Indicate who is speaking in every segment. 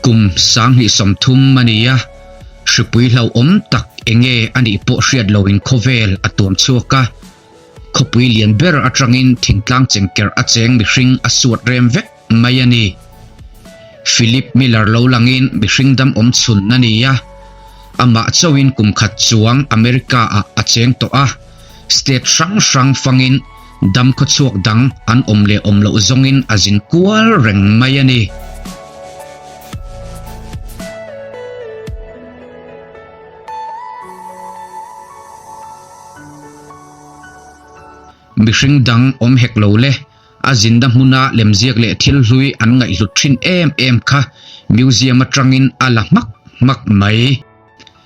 Speaker 1: Kum 2030 a ni a, hripui hlauhawm tak enge a nih pawh hriat loin khawvel a tuam chhuak a. Khawpui lian ber atangin thingtlang chengkerh a cheng mihring a suat rem vek mai a ni. Philip Miller lo langin mihring dam awm chhun a ni a, amah chauhin kum khat chuang America-ah a cheng tawh a, state hrang hrang fangin dam khawchhuak dang an awm leh awm loh zawngin a zin kual reng mai a ni. Mihring dang awm hek lo le, a zinna hmuna lemziak leh thil hlui an ngaihhlut thin em em kha museum atangin a la hmak hmak mai.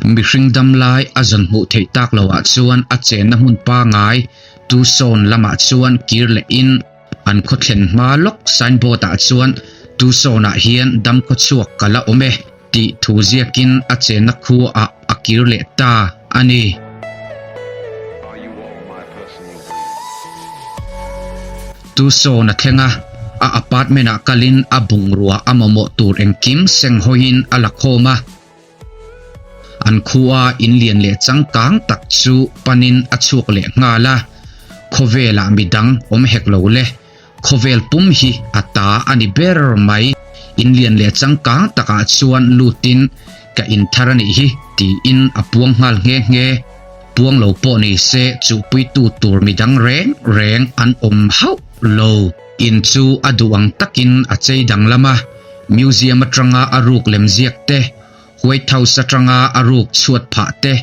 Speaker 1: Mihring dam lai a zawn hmuh theih tak loah chuan a chenna hmun pangai Tucson lamah chuan kir lehin an khaw thlen hma lawk signboard ah chuan Tucson ah hian dam khaw chhuak ka la awm e tih thu ziakin a chenna khua ah a kir leh ta a ni. Tucson a thleng a, a apartment ah kalin a bungrua a mamawh tur engkim seng hawiin a la khawm a. An khua in lian leh changkang tak chu panin a chhuak leh nghal a, khawvelah midang awm hek lo le, khawvel pum hi a ta a ni ber mai. In lian leh changkang takah chuan lutin ka in thar a nih hi tiin a puang nghal nghe nghe. Puang lo pawh ni se chuhpuitu tur midang reng reng an awm hauh lo. In chu a duh ang takin a chei danglam a. Museum atanga a ruk lemziak te, White House atanga a ruk chhuat phah te,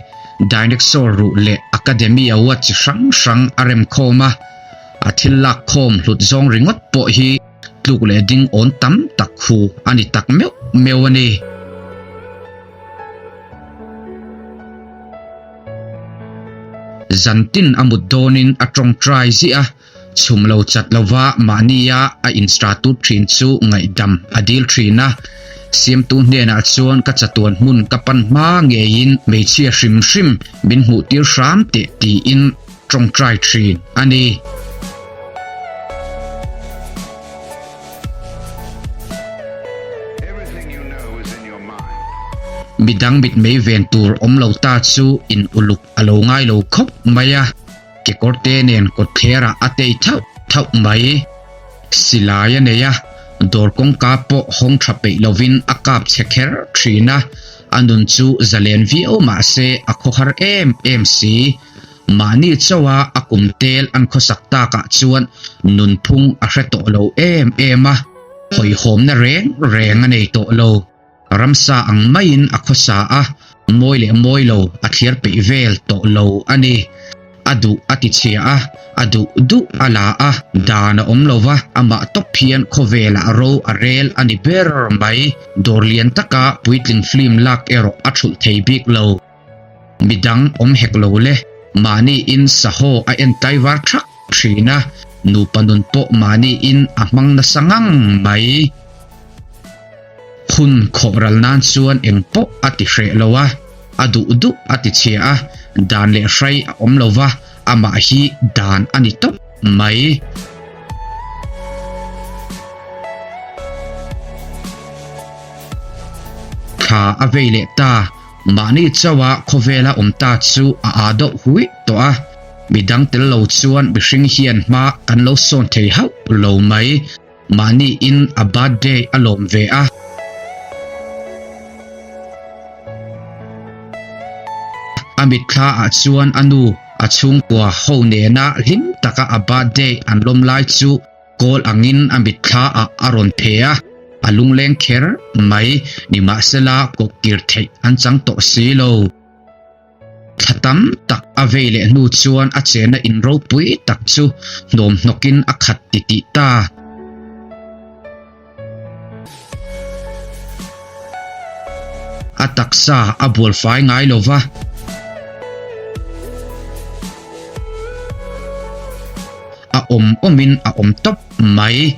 Speaker 1: dinosaur ruh leh Academy Award chi hrang hrang a rem khawm a, a thil lak khawm hlut zawng ringawt pawh hi tluk leh ding awn tam tak hu a ni tak meuh meuh a ni. Zantin a mut dawnin a tawngtai ziah a. Chhum lo chat lova mahnia a instratut thin chu ngaihdam a dil thin a. Siamtu hnenah chuan ka chatuan hmun ka pan hma ngeiin hmeichhia hrim hrim min hmuhtir hram teh tiin tawngtai thin a ni. Midang mitmei ven tur awm lo ta chu in uluk a lo ngai lo khawp mai a. Kekawrte nen kawtthlerah a tei thauh thauh mai. Silai a nei a, dawr kawngka pawh hawng tha peih lovin a kap chhe kher thin a, a nun chu zalen viau mah se a khawhar em em si. Mahni chauha a kum tel an khawsak takah chuan nunphung a hre tawh lo em em a, hawihhawmna reng reng a nei tawh lo. Ramsa ang maiin a khawsa a, mawi leh mawi lo a thliar peih vel tawh lo a ni. A duh a ti chhia a, a duh duh a la a, dan a awm lo va, amah tawp hian khawvelah ro a rel a ni ber mai. Dawr lian taka puitling film lak erawh a thulh thei bik lo. Midang awm hek lo le, mahniin sahaw a en tlaivar thak thin a, nupa nun pawh mahniin a hmang nasa ngang mai. Hun khawh ral nan chuan eng pawh a ti hreh lo a, a duh duh a ti chhia a, dan leh hrai a awm lo va, amah hi dan a ni tawp mai. Thla a vei leh ta, mahni chauha khawvela awm ta chu a aa deuh huih tawh a, midang tel lo chuan mihring hian hma kan lo sawn thei hauh lo mai. Mahni in a birthday a lawm ve a. A mitthla ah chuan a nu a chhungkua ho nena hlim taka a birthday an lawm lai chu kawl angin a mitthla ah a rawn phe a, a lungleng kher mai. Nimahsela kawktir theih an chang tawh si lo. Thla tam tak a vei leh hnu chuan a chena in ropui tak chu hnawm hnawkin a khat titih ta. A taksa a bual fai ngai lo va. A awm awmin a awm tawp mai.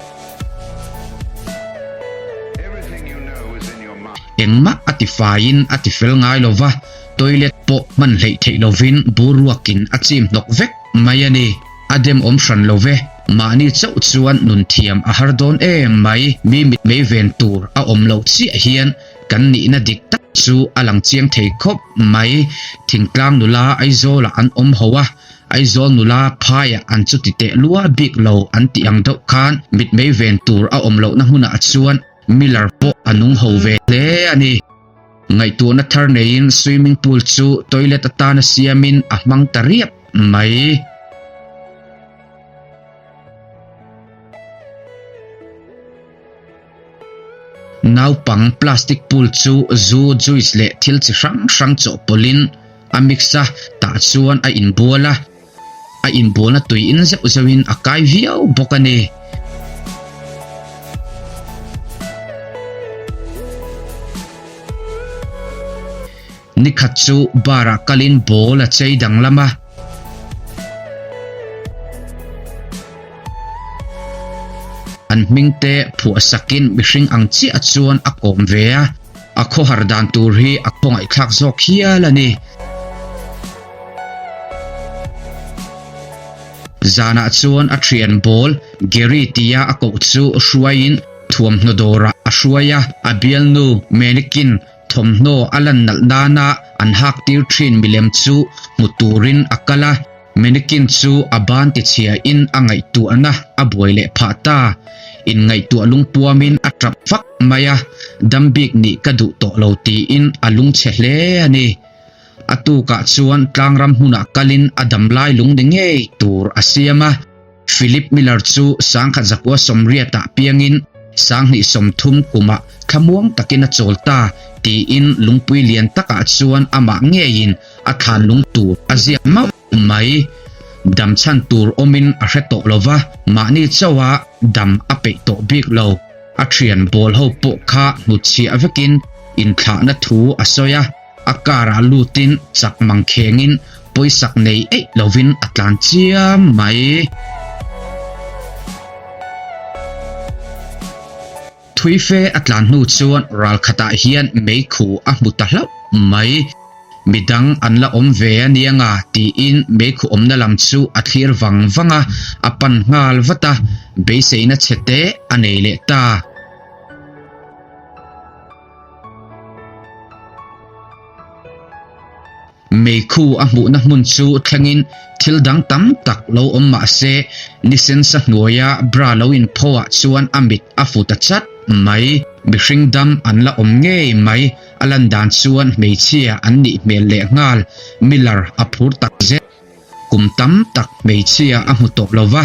Speaker 1: Engmah a ti faiin a ti fel ngai lo va, toilet pawh hman hleih theih lovin bur ruakin a chim hnawk vek mai a ni. A demawm hran lo ve. Mahni chauh chuan nun thiam a har dawn em mai. Mi mitmei ven tur a awm loh chiah hian kan nihna dik tak chu a lang chiang thei khawp mai. Thingtlang nula Aizawlah an awm ho a, Aizawl nula phaiah an chuti teh lua bik lo an tih ang deuh khan mitmei ven tur a awm lohna hmunah chuan Miller pawh a nung ho ve hle a ni. Ngaihtuahna thar neiin swimming pool chu toilet atana siamin a hmang ta riap mai. Naupang plastic pool chu zu, juice leh thil chi hrang hrang chawhpawlhin a mix a, tah chuan a inbual a. A inbualna tui in zeuh zeuhin a kai viau bawk a ni. Nikhat chu bar ah kalin ball a chei danglam a. An hming te phuah sakin mihring ang chiah chuan a kawm ve a, a khawhar dan tur hi a khawngaihthlak zawk hial a ni. Zanah chuan a thian ball Gary tia a koh chu hruaiin thuamhnaw dawrah a hruai a, a bialnu Mannequin thawmhnaw a lan nalh nana an hak tir thin milem chu hmu turin a kal a, Mannequin chu a ban tichhiain a ngaihtuahna a buai leh phah ta. Inngaihtuah lungpuamin a tap vak mai a, dam bik nih ka duh tawh lo tiin a lungchhe hle a ni. A tukah chuan tlangram hmunah kalin a damlai lung ni ngei tur a siam a. Philip Miller chu sangkhat zakua sawmriatah piangin sanghnih 30 kumah thlamuang takin a chawl ta tiin lungpui lian takah chuan amah ngeiin a thlan lung tur a ziak mauh mai. Dam chhan tur awmin a hre tawh lo va, mahni chauha dam a peih tawh bik lo. A thian bawl ho pawh kha hnutchhiah vekin inthlahna thu a sawi a. A car ah lutin chak mang khengin pawisak nei eih lovin a tlan chiam mai. Thui fe a tlan hnu chuan ral khatah hian meikhu a hmu ta hlauh mai. Midang an la awm ve a nia nga tiin meikhu awmna lam chu a thlir vang vang a, a pan nghal vat a, beiseina chhe te a nei leh ta. Meikhu a hmuhna hmun chu thlengin thil dang tam tak lo awm mah se, nisen sa hnuaia bra lo inpho ah chuan a mit a fu ta chat mai. Mihring dam an la awm ngei mai, a lan dan chuan hmeichhia an nih hmel leh nghal. Miller a phur tak zet. Kum tam tak hmeichhia a hmu tawh lo va,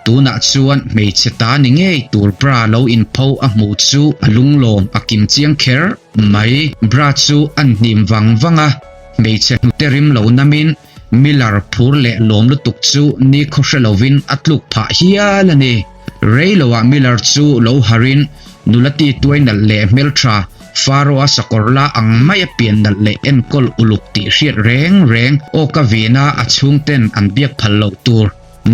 Speaker 1: tunah chuan hmeichhe ta ni ngei tur bra lo inpho a hmuh chu a lunglawm a kim chiang kher mai. Bra chu an hnim vang vang a, hmeichhe hnute rim lo namin Miller phur leh lawm lutuk chu nikhaw hre lovin a tluk phah hial a ni. Rei loah Miller chu lo harin nula ti tuai nalh leh hmeltha Faro-a sakawr la ang maia pian nalh leh enkawl uluk tih hriat reng reng awka vina a chhungten an biak phal loh tur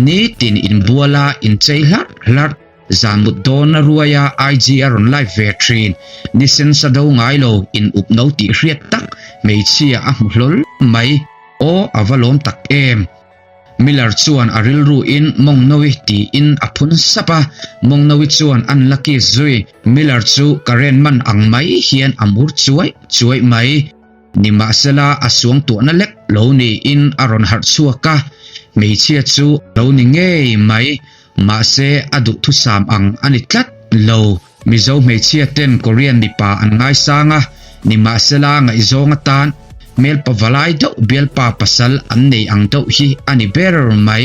Speaker 1: nitin inbuala inchei hlarh hlarh zan mut dawn a ruaia IG a rawn live ve thin nisen sa do ngai lo in up no tih hriat tak hmeichhia a hmu hlawl mai aw a va lawm tak em. Miller chuan a rilruin Mawngnawi tiin a phun sap a, Mawngnawi chuan an la kiss zui. Miller chu current man ang mai hian a mur chuai chuai mai. Nimahsela a suangtuahna lek lo niin a rawn harh chhuak a, hmeichhia chu a lo ni ngei mai. Mahse a duhthusam ang a ni tlat lo. Mizo hmeichhia ten Korean mipa an ngaisang a, nimahsela ngaihzawng atan hmelpa valai deuh bialpa pasal an nei ang deuh hi a ni ber mai.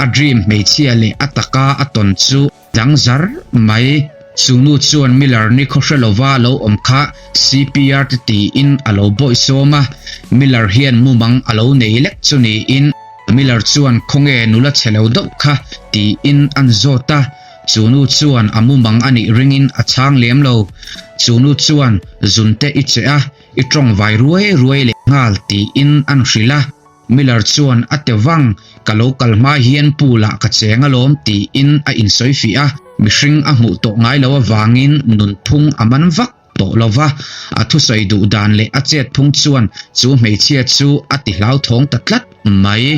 Speaker 1: A dream hmeichhia leh a taka a tawn chu dang zar mai. Chu nu chuan Miller ni khaw hre lova lo awm kha CPR te tiin a lo bawihsawm a, Miller hian mumang a lo nei lek chu niin Miller chuan khawnge nula chhe lo deuh kha tiin an zawt a. Chu nu chuan a mumang a nih ringin a chhang lem lo. Chu nu chuan zun te i che a, i tawng vai ruai ruai leh nghal tiin an hrilh a. Miller chuan a te vang, ka lo kal hma hian pool ah ka cheng alawm tiin a insawi fih a. Mihring a hmuh tawh ngai lo avangin nunphung a man vak tawh lo va, a thusawi duh dan leh a chet phung chuan chu hmeichhia chu a ti hlauthawng ta tlat mai.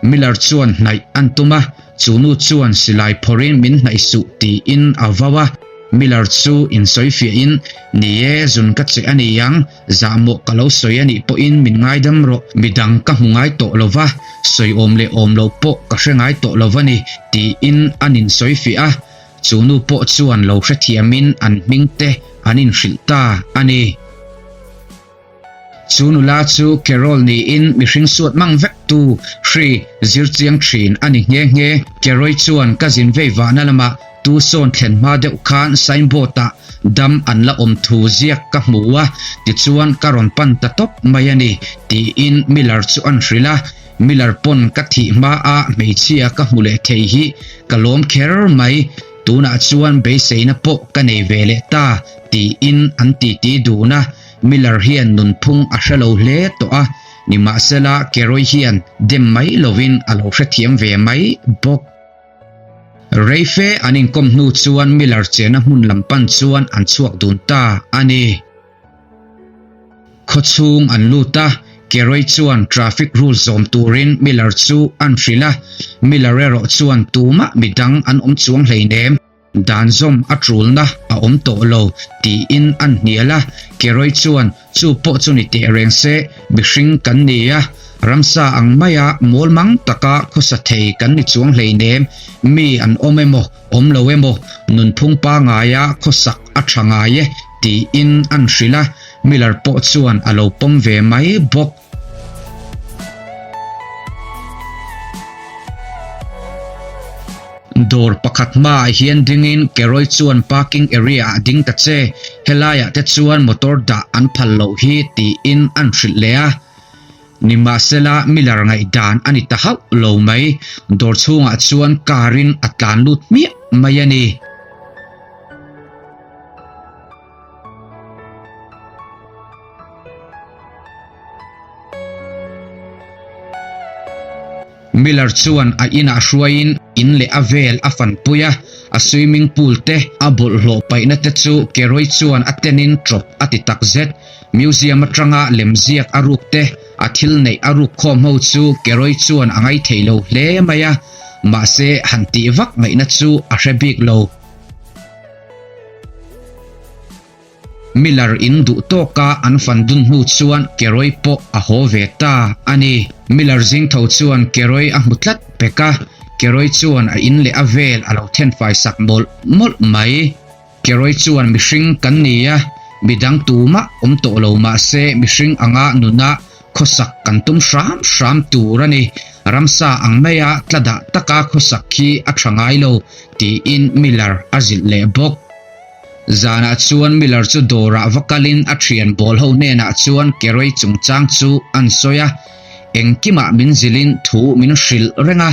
Speaker 1: Miller chuan hnaih an tum a, Chu nu chuan silai phawrhin min hnaih suh tiin a vau a. Miller chu insawifiahin, Ni e, zun ka che a ni ang, zahmawh ka lo sawi a nih pawhin min ngaidam rawh, midang ka hmu ngai tawh lo va, sawi awm leh awm lo pawh ka hre ngai tawh lo va ni, tiin an insawifiah a. Chu nu pawh chuan lo hrethiamin an hming te an inhrilh ta a ni. Chu nula chu Carol niin mihring suat mang vek tu hri zir chiang thin a ni nghe nghe. Carol chuan ka zin vei vahna lamah tu sawn thlen hma deuh khan signboard ah dam an la awm thu ziak ka hmu a, tichuan ka rawn pan ta tawp mai a ni, tiin Miller chu an hrilh a. Miller pawn ka thih hma a hmeichhia ka hmu leh thei hi ka lawm kher mai, tunah chuan beiseina pawh ka nei ve leh ta, tiin an titi dun a. Miller hian nunphung a hre lo hle tawh a, nimahsela Keroy hian dem mai lovin a lo hrethiam ve mai bawk. Reife an inkawm hnu chuan Miller chena hmun lam pan chuan an chhuak dun ta a ni. Khawchhung an lut a, Keroy chuan traffic rule zawm turin Miller chu an hrilh a, Miller erawh chuan tumah midang an awm chuang hleinem. Dan zawm a tulna a awm tawh lo tiin an hnial a, Keroy chuan chu pawh chu ni teh reng se, mihring kan ni a, ramsa ang maia mawl mang taka khawsa thei kan ni chuang hleinem, mi an awm emaw awm lo emaw nunphung pangaia khawsak a tha ngai e tiin an hrilh a, Miller pawh chuan a lo pawm ve mai bawk. Dawr pakhat hmaah hian dingin Keroy chuan parking area ah ding ta che, helaiah te chuan motor dah an phal loh hi tiin an hrilh leh a. Nimahsela Miller ngaihdan a ni ta hauh lo mai, dawr chhungah chuan car in a tlan lut hmiah mai a ni. Miller chuan a inah hruaiin in leh a vel a fanpui a, a swimming pool te, a bawlhhlawh paihna te chu Keroy chuan a tenin ṭawp a ti tak zet. Museum aṭanga lemziak a ruk te, a thil neih a ruk khawm ho chu Keroy chuan a ngaithei lo hle mai a, mahse han tih vak ngaihna chu a hre bik lo. Miller in duh tawka an fan dun hnu chuan Keroy pawh a haw ve ta a ni. Miller zing tho chuan Keroy a hmu tlat pek a, Keroy chuan a in leh a vel a lo thenfai sak mawlh mawlh mai. Keroy chuan mihring kan ni a, midang tumah awm tawh lo mahse mihring anga nuna khawsak kan tum hram hram tur a ni. Ramsa ang maia tla dah taka khawsak hi a tha ngai lo, tiin Miller a zilh leh bawk. Zanah chuan Miller chu dawrah va kalin a thian bawl ho hnenah chuan Keroy chungchang chu an sawi a, engkimah min zilhin thu min hrilh reng a,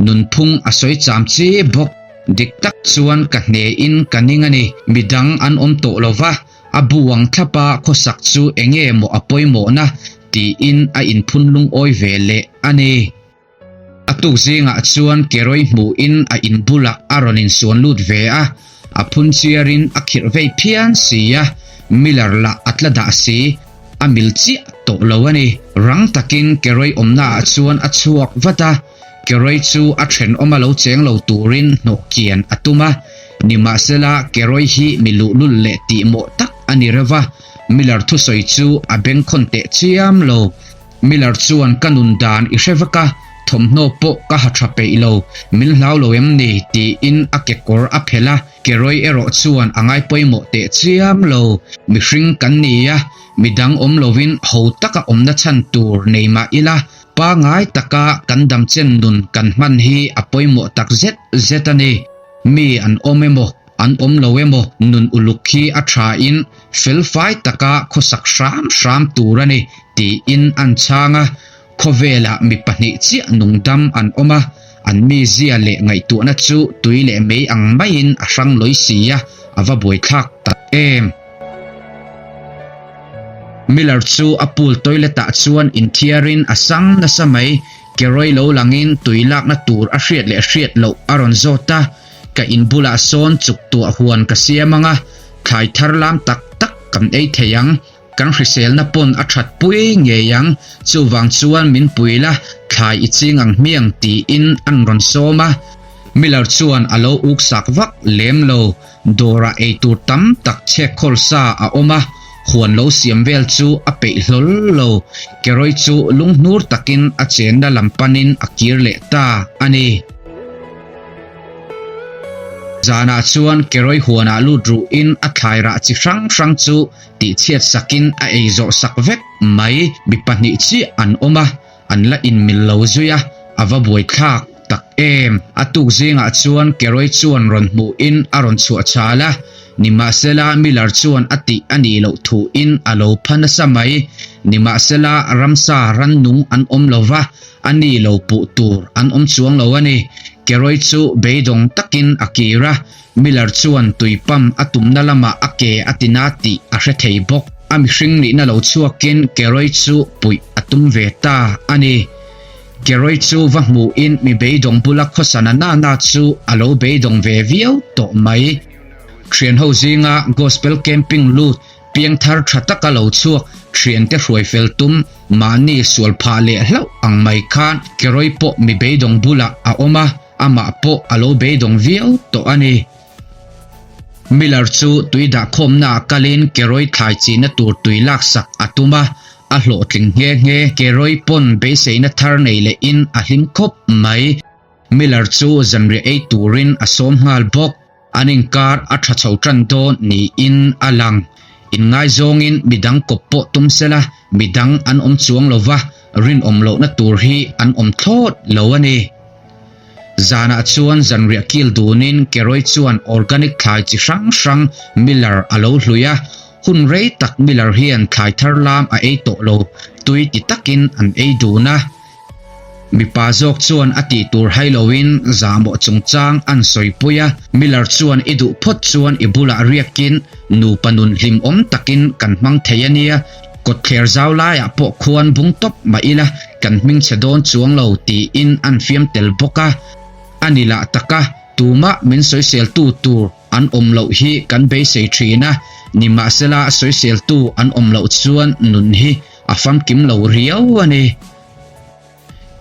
Speaker 1: nunphung a sawi cham chi bawk. Dik tak chuan ka hnehin ka ning a ni, midang an awm tawh lo va, a bu ang thlapa khawsak chu enge maw a pawimawhna tiin a inphun lungawi ve leh a ni. A tuk zingah chuan Keroy hmuhin a in bulah a rawn insuan lut ve a, a phun chiarin a khirh vei phian si a, Miller lah a tla dah si, a mil chiah tawh lo a ni. Rang takin Keroy awmnaah chuan a chhuak vat a, Keroy chu a thenawma lo cheng lo turin hnawh kian a tum a, nimahsela Keroy hi mi luhlul leh tihmawh tak a ni reuh va, Miller thusawi chu a bengkhawn teh chiam lo. Miller chuan ka nun dan i hre vek a, thawmhnaw pawh ka ha tha peih lo, min hlau lo em ni? tiin a kekawr a phelh a, Keroy erawh chuan a ngai pawimawh teh chiam lo. Mihring kan ni a, midang awm lovin ho taka awmna chhan tur nei mah ila, pangai taka kan damchen nun kan hman hi a pawimawh tak zet zet a ni. Mi an awm emaw, an awm lo emaw nun uluk hi a thain felfai taka khawsak hram hram tur a ni tiin an chhang a. Khawvelah mi pahnih chiah nungdam an awm a, an mizia leh ngaihtuahna chu tui leh mei ang maiin a hrang lawi si a, a va buaithlak tak em. Miller chu a pool toilet ah chuan inthiarin a sang nasa mai, Keroy lo langin tui lakna tur a hriat leh hriat loh a rawn zawt a, ka in bulah sawn chuk tuah huan ka siam ang a, thlai thar lam tak tak kan ei thei ang, kan hriselna pawn a that pui ngei ang, chuvang chuan min pui la, thlai i ching ang hmiang tiin an rawn sawm a. Miller chuan a lo uk sak vak lem lo. Dawrah eitur tam tak chhek khawl sa a awm a, huan lo siam vel chu a peih hlawl lo. Kerawih chu lunghnur takin a chenna lam panin a kir leh ta a ni. Zanah chuan Kerawih huanah lut ruhin a thlai rah chi hrang hrang chu tihchhiat sakin a ei zawh sak vek mai. Mi pahnih chiah an awm a. An la inmil lo zui a, a va buaithlak tak em. A tuk zingah chuan Keroy chuan rawn hmuhin a rawn chhuah chhal a, nimahsela Miller chuan a tih a nih loh thuin a lo pha nasa mai. Nimahsela ramsa rannung an awm lo va, a ni lo puh tur an awm chuang lo a ni. Keroy chu beidawng takin a kir a, Miller chuan tui pump a tumna lamah a ke a tina tih a hre thei bawk. A mihring nihna lo chhuakin Keroy chu puih a tum ve ta a ni. Keroy chu va hmuhin mi beidawng bula khawsa na na na chu a lo beidawng ve viau tawh mai. Thianho zinga Gospel Camping lut piangthar tha taka lo chhuak thiante hruai fel tum mahni sual phah leh hlauh ang mai khan Keroy pawh mi beidawng bulah a awm a. Amah pawh a lo beidawng viau tawh a ni. Miller chu tui dahkhawmnaah kalin Keroy thlai chihna tur tui laksak a tum a, a hlawhtling nghe nghe. Keroy pawn beiseina thar nei lehin a hlim khawp mai. Miller chu zanriah ei turin a sawm nghal bawk. An inkar a tha chho tan dawn niin a lang. Inngaizawngin midang kawp pawh tum sela, midang an awm chuang lo va, rinawm lohna tur hi an awm thlawt lo a ni. Zanah chuan zanriah kil dunin Keroy chuan organic thlai chi hrang hrang Miller a lo hlui a, hun rei tak Miller hian thlai thar lam a ei tawh lo, tui ti takin an ei dun a. Mipa zawk chuan a tih tur hai loin zahmawh chungchang an sawipui a, Miller chuan i duh phawt chuan i bulah riakin nupa nun hlimawm takin kan hmang thei a nia, kawtthler zau laiah pawh khuan bung tawp mah ila kan hmingchhe dawn chuang lo tiin an fiam tel bawk a. A ni lah taka tumah min sawiseltu tur an awm loh hi kan beisei thin a, nimahsela sawiseltu an awm loh chuan nun hi a famkim lo riau a ni.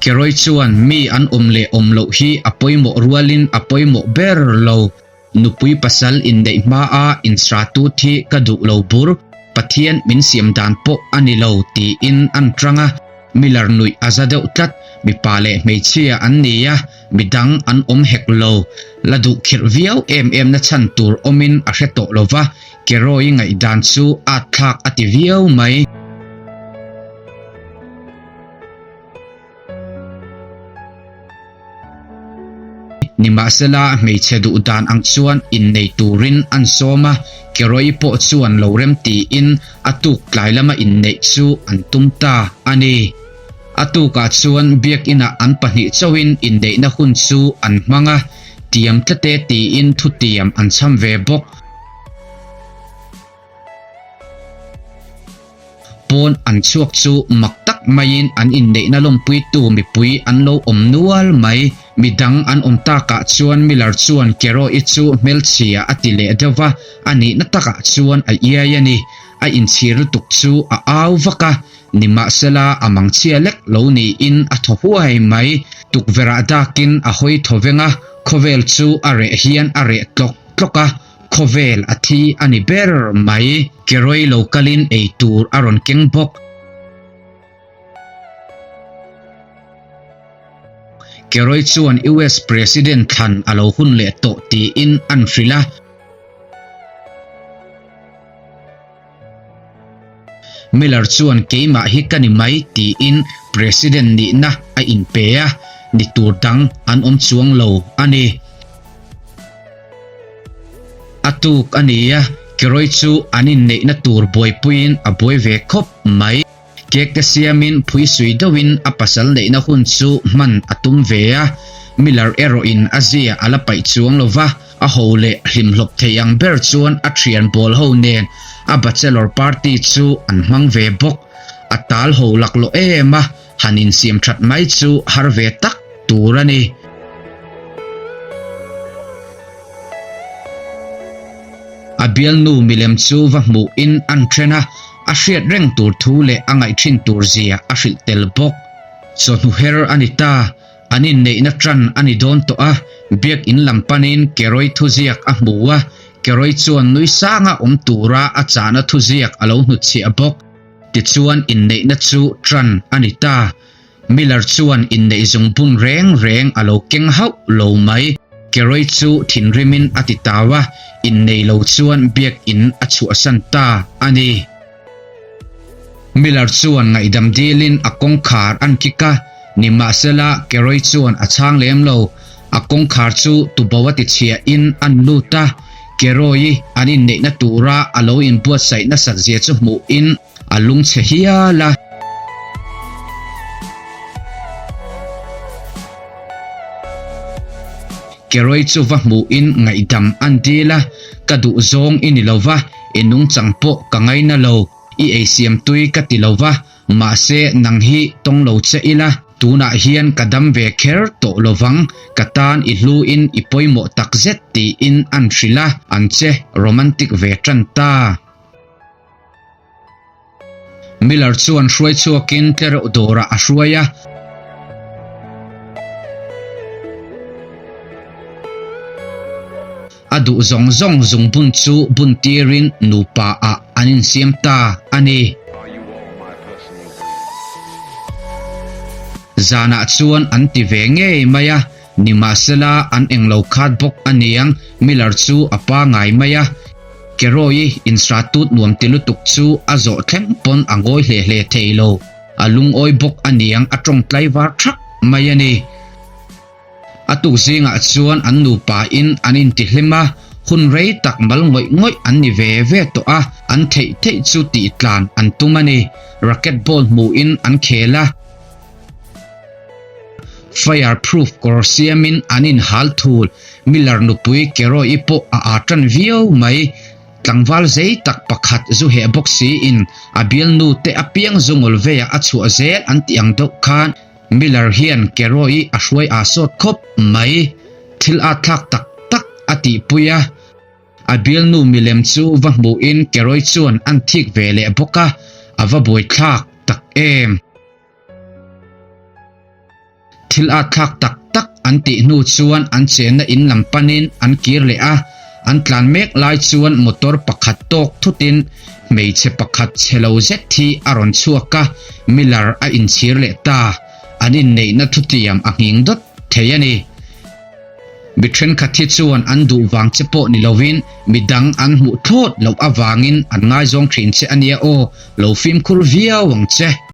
Speaker 1: Keroy chuan mi an awm leh awm loh hi a pawimawh rualin a pawimawh ber lo. Nupui pasal inneih hmaa insratut hi ka duh lo bur, Pathian min siam dan pawh a ni lo tiin an tang a. Miller nuih a za deuh tlat, mipa leh hmeichhia an ni a, midang an awm hek lo. La duh khirh viau em em na chhan tur awmin a hre tawh lo va, Keroy ngaihdan chu at thlak a ti viau mai. Nimahsela, hmeichhe duh dan ang chuan innei turin an sawm a, Keroy pawh chuan lo rem tiin a tuk tlai lama inneih chu an tum ta a ni. A tukah chuan biakinah an pahnih chauhin inneihna hun chu an hmang a, tiam tlate tiin thutiam an chham ve bawk. Pawn an chhuak chu mak tak maiin an inneihna lawmpuitu mipui an lo awm nual mai. Midang an awm takah chuan Miller chuan Keroy-i chu hmelchhia a ti leh deuh va, a nihna takah chuan a iai a ni. A inchhir lutuk chu a au vak a, nimahsela a mangchhia lek lo niin a thaw huai mai. Tukverhah dakin a hawi thaw veng a, khawvel chu a reh hian a reh tlawk tlawk a. Khawvel a thi a ni ber mai. Keroy lo kalin ei tur a rawn keng bawk. Keroy chuan US President thlan a lo hun leh tawh tiin an hrilh a. Miller chuan keimah hi ka ni mai tiin President nihna a inpe a, ni tur dang an awm chuang lo a ni. A tuk a ni a, Keroy chu an inneihna tur buaipuiin a buai ve khawp mai. Cake te siamin phuisui deuhin a pasal neihna hun chu hman a tum ve a, Miller erawhin a zia a la paih chuang lo va, a ho leh hlimhlawp thei ang ber chuan a thian bawl ho nen a bachelor party chu an hmang ve bawk. A tal ho laklawh em a, han insiam that mai chu har ve tak tur a ni. A bialnu milem chu va hmuhin an then a, a hriat reng tur thu leh a ngaih thin tur zia a hrilh tel bawk. Chawhnu her a ni ta. An inneihna ṭan a ni dawn tawh a, biak in lam panin Kerawih thuziak a hmu a, Kerawih chuan nui sanga awm tura a chahna thuziak a lo hnutchhiah bawk. Tichuan inneihna chu ṭan a ni ta. Miller chuan inneih zungbun reng reng a lo keng hauh lo mai. Kerawih chu thinrimin a ti tau a, innei lo chuan biak in a chhuahsan ta a ni. Miller chuan ngaihdam dilin a kawngkhar an kik a, nimahsela Keroy chuan a chhang lem lo. A kawngkhar chu tubo a tichhiahin an lut a, Keroy-i an inneihna tura a lo inbuatsaih nasat zia chu hmuhin a lungchhe hial a. Keroy chu va hmuhin ngaihdam an dil a, Ka duhzawng i ni lo va, I nungchang pawh ka ngaina lo, i eisiam tui ka ti lo va, mahse nang hi tawng lo che ila, tunah hian ka dam ve kher tawh lo vang, ka tan i hluin i pawimawh takzet tiin an hrilh a, an che romantic ve tan ta. Miller chuan hruai chhuakin tlereuh dawrah a hruai a. A duh zawng zawng zungbun chu bun tirin nupa ah an insiam ta a ni. Zanah chuan an ti ve ngei mai a, nimahsela an englo khat bawk a niang Miller chu a pangai mai a. Keroyi insratut nuam ti lutuk chu a zawh thleng pawn a ngawi hle hle thei lo. A lungawi bawk a niang a tawng tlaivar thak mai a ni. A tuk zingah chuan an nupa in an intihlim a, hun rei tak mal ngawih ngawih an ni ve ve tawh a, an theih theih chu tih tlan an tum a ni. Racket ball hmuhin an khel a. Fire proof kawr siamin an inhal thul. Miller nupui Keroy-i pawh a aa tan viau mai. Tlangval zei tak pakhat zu heh bawk siin a bialnu te apiang zu ngawl veiah a chhuah zel an tih ang deuh khan Miller hian Keroy-i a hruai aa sawt khawp mai. Thil aa thlak tak tak a tihpui a. A bialnu milem chu va hmuhin Keroy chuan an thik ve leh bawk a, a va buaithlak tak em. Thil at thlak tak tak an tih hnu chuan an chenna in lam panin an kir leh a, an tlan mek lai chuan motor pakhat tawk thutin hmeichhe pakhat chhe lo zet hi a rawn chhuak a, Miller a inchhir leh ta. An inneihna thutiam a nghing dawt thei a ni. Mi thenkhat hi chuan an duh vang che pawh ni lovin midang an hmuh thlawt loh avangin an ngaizawng thin che a nia aw, lo fimkhur viau ang che.